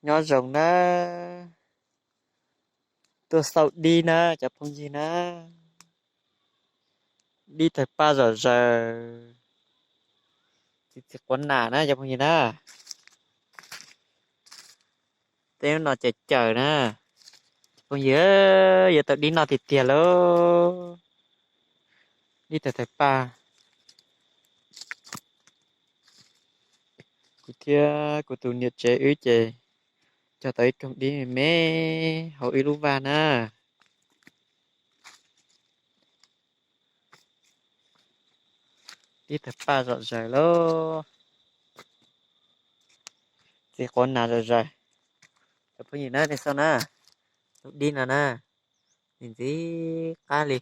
Nyob zoo na, tuaj xauj dib na cov phooj ywg na. Dib tawg paj zom zaws, txiv quav nas na cov phooj ywg na. Tej lub no cawm cawm na, cov phooj ywg, yuav tau dib noj tiag tiag lauj. Dib tawg tawg paj. Kuv thiab kuv tus niam tsev wb ces cog tau ib koog dib me me hauv wb lub vaj na. Dib tawg paj zom zaws lauj, txiv quav nas zom zaws. Cov phooj ywg na, nej xauj na, tus dib no na, nws ntxim qab li.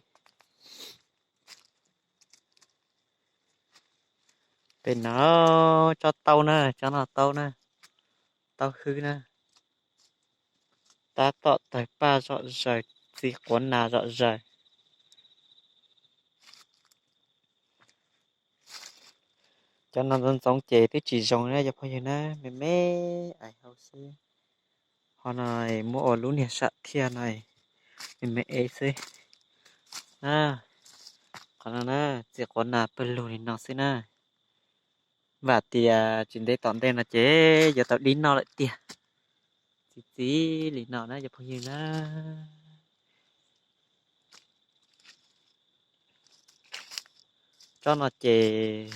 Pem no tsob taub na, tsob no taub na, taub hwb na. Tab tom tawg paj zom zaws, txiv quav nas zom zaws. Cov no ntxoov ntxoov ces twb tsis zoo na cov phooj ywg na, me me ais hau xwb. Ho no muab ua lub niag sam thiaj no, me me es xwb. Qhov no na, txiv quav nas pawg lug li no xwb na. Vam tias tsis ntev tom ntej no ces yuav tau dib noj lawm tiag. Txiv txiv li no na cov phooj ywg na. Tsob no ces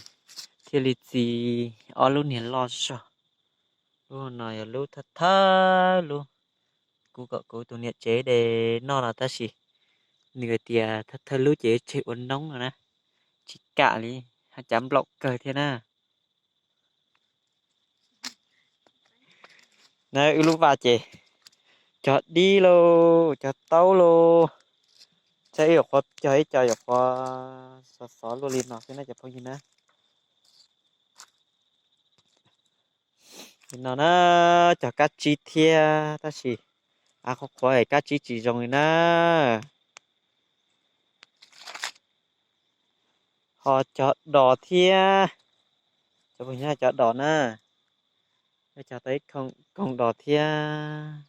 thiaj li txiv ob lub niag loj zog. Lub no yog lub thawj thawj lub, kuv kom kuv tus niam tsev de noj no tab sis nws hais tias thawj thawj lub ces tseg ua noob no na, tsis kam li, haj cav nplaum kawg thiab na. Na wb lub vaj ces cog dib lauj, cog taub lauj, saib ib yam qhuav cog ib co yam qhuav xov xov luaj li no xwb na cov phooj ywg na. Li no na, cog kab tsib thiab tab sis av qhuav qhuav es kab tsib tsis zoo li na. Ho cog dos thiab, cov phooj ywg, cov dos na, cog tau ib koog dos thiab,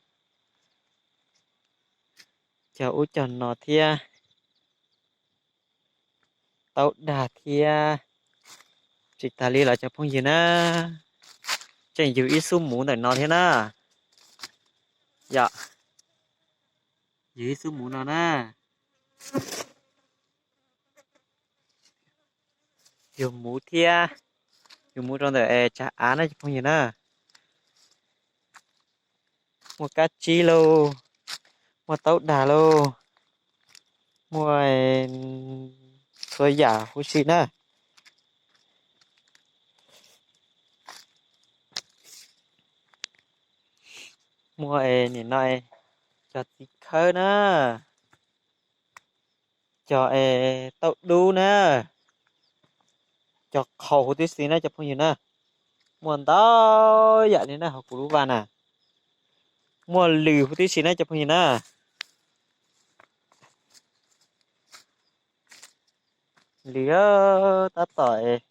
cog ub cog no thiab, taub dag thiab. Tsis tas li los cov phooj ywg na, tseem yug ib xub muv ntawm no thiab na. Yog, yug ib xub muv no na. Yug muv thiab, yug muv rau ntawm tsag av na cov phooj ywg na. Muaj kab tsib lauj, muaj taub dag lauj, muaj txhua yam huv si na. Muaj es nim no cog txiv khawb na, cog es tauj dub na, cog qhaus huv tib si na cov phooj ywg na. Muaj ntau yam li na hauv kuv lub vaj na. Muaj lws huv tib si na cov phooj ywg na. Lws tab tom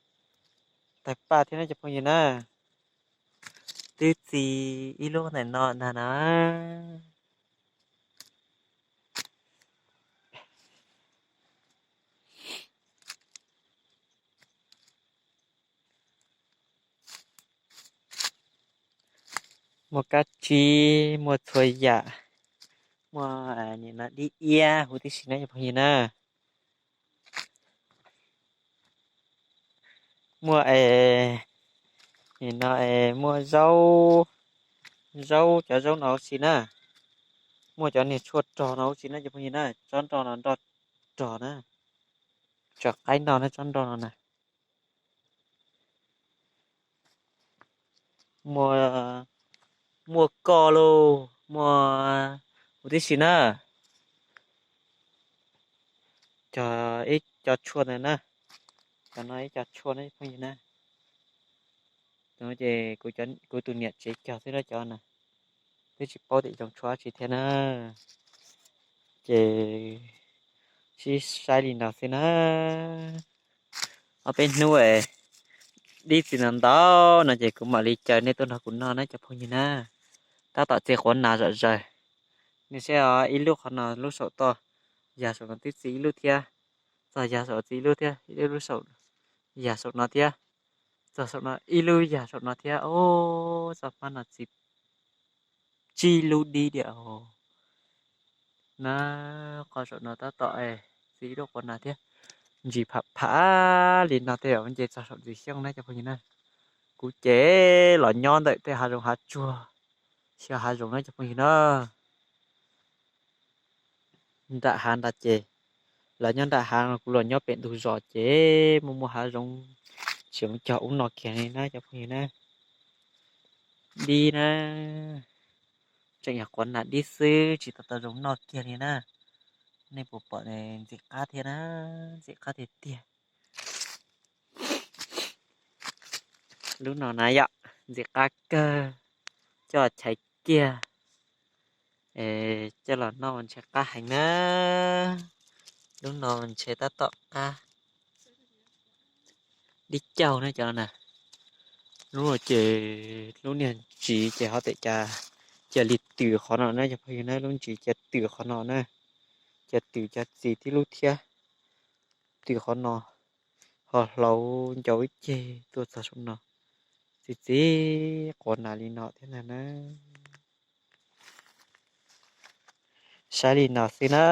tawg paj thiab na cov phooj ywg na. Twb txi ib lub ntawm no ntag na. Muaj kab tsib, muaj txhua yam, muaj nim no dib iab huv tib si na cov phooj ywg na. Muaj es, nim no es muaj zaub, zaub, cov zaub no huv si na. Muaj cov niag tshuaj rog no huv si na cov phooj ywg na, tsob nroj no nroj rog na. Tsam qaib noj na tsob nroj no na. Muaj, muaj koj lauj, muaj huv tib si na. Cov, ib co tshuaj ntawd na, cov no ib co tshuaj na phooj ywg na. Ces kuv tus niam tsev cog xwb na cov na, twb tsis paub tias zoo tshuaj dab tsi thiab na. Ces sib saib li no xwb na. Ob peb hnub dib txiv ntau ntau no ces kuv mam li caw nej tuaj nrog kuv noj na cov phooj ywg na. tab tom txi quav nas zom zaws. Nej saib os, ib lub qhov no lub saum toj, yag saum no twb txi ib lub thiab, txog yag saum txi ib lub thiab, ib lub saum, yag saum no thiab, txog saum no ib lub yag saum no thiab. Ub, txoj hmab no txi tsib lub dib diam os. Na, qhov saum no tab tom txi ib lub quav nas thiab. Ntsis pham pham li no tej zaum nce txog saum ntxwg xyooj na cov phooj ywg na. Kuv ces los nyob ntawm tej hav zoov hav tsuag, xyaw hav zoov na cov phooj ywg na. Nram hav nrad ces, los nyob nram hav no, kuv los nyob pem ntug zos ces muaj muaj hav zoov, tsis zoo cog ub no kiag li na cov phooj ywg na. Dib na, tseem yog quav nas dib xwb tsis tau tau zoo noj kiag li na. Nej puas pom, ntxim qab thiab na, ntxim qab tiag tiag. Lub no na yom, ntxim qab kawg, coj chais kiag, coj los noj mas ntshe qab heev na. Lub no ntshe tab tom qab dib caug na cov na. Lub no ces lub niag ntsis ces ho tej cas cia li twm qhov no na cov phooj ywg na, lub ntsis cia twm qhov no na, cia twm cov txiv tib lub thiab, twm qhov no, ho hlaus ncau ib ceg tuaj txog saum no, txi txiv quav nas li no thiab ntag na. Saib li no xwb na,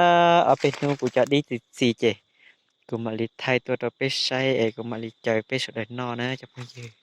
ob peb hnub kuv cov dib txi txiv ces kuv mam li thaij tuaj rau peb saib es kuv mam li caw peb sawv daws noj na cov phooj ywg.